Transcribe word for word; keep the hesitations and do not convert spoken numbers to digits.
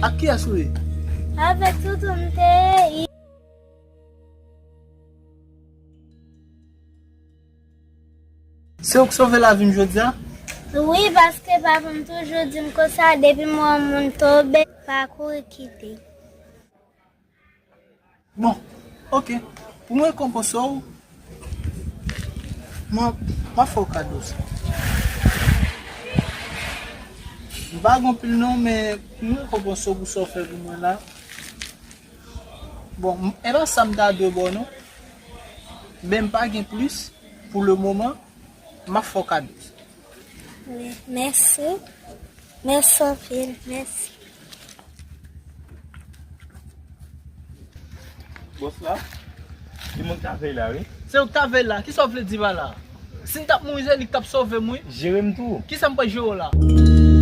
Ak kiyès ou ye? Avèk toutou m te ye. Se ou k sove lavi m jodi a? Wi, paske papa m toujou di m konsa, depi m wè yon moun tonbe, pa kouri kite. Bon, oke. Pou mwen rekonpanse w, mwen, m ap fè w kado sa. M pa gen anpil non, men pou mwen rekonpanse w pou sa w fè pou mwen la. Bon, m- e pa sa m ta dwe ba w non. Men m pa gen plis pou le moman, m ap fè w kado sa. Wi, mèsi. Mèsi anpil, mèsi. Bòs la, li moun k ta vèy la, wi. Se ou k ta vèy la? Kisa w vle di pa la? Si m t ap mouri, se li k t ap sove m, wi. Jere m tou. Kisa m pral jere w la?